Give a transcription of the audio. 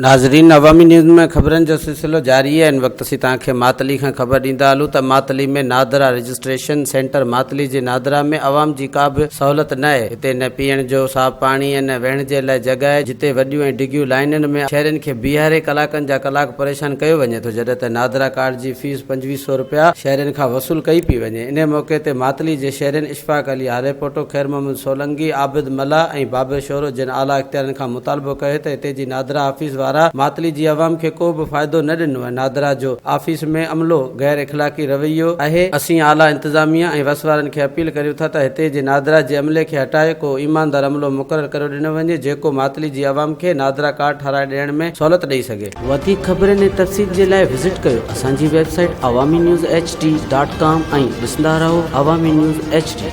ناظرين عوامي نيوز ۾ خبرن جو سلسلو جاري آهي ان وقت اسين توهان کي ماتلي کان خبر ڏيندا هلون ته ماتلي ۾ نادرا رجسٽريشن سينٽر ماتلي جي نادرا ۾ عوام جي ڪا به سهولت نه آهي هتي نه پيئڻ جو صاف پاڻي ۽ نه ويهڻ جي لاء جڳهه آهي جتي وڏيون ۽ ڊگهيون لائينن ۾ شهرين کي بيهاري ڪلاڪن جا ڪلاڪ پريشان ڪيو وڃي ٿو جڏهن ته نادرا ڪارڊ جي فيس 25 سو رپيا شهرين کان وصول ڪئي پئي وڃي انهي موقعي تي ماتلي جي شهرين اشفاق علي هاليپوٽو، خير محمد سولنگي، عابد ملاح ۽ بابر شورو جن اعليٰ اختيارين کان مطالبو ڪيو ته هتي جي نادرا آفيس وارا ماتلي جي عوام کي ڪو به فائدو نه ڏنو ۽ نادرا جو آفيس ۾ عملو غير اخلاقي رويو آهي، اسين اعليٰ انتظاميه ۽ وس وارن کي اپيل ڪريون ٿا ته هتي جي نادرا جي عملي کي هٽائي ڪو ايماندار عملو مقرر ڪريو ڏنو وڃي جيڪو ماتلي جي عوام کي نادرا ڪارڊ ٺهرائي ڏيڻ ۾ سهولت ڏئي سگهي. وڌيڪ خبرن ۽ تفصيل جي لاء وزٽ ڪيو اسان جي website Awami news H D dot com ۽ ڏسندا رهو عوامي نيوز ايڇ ڊي.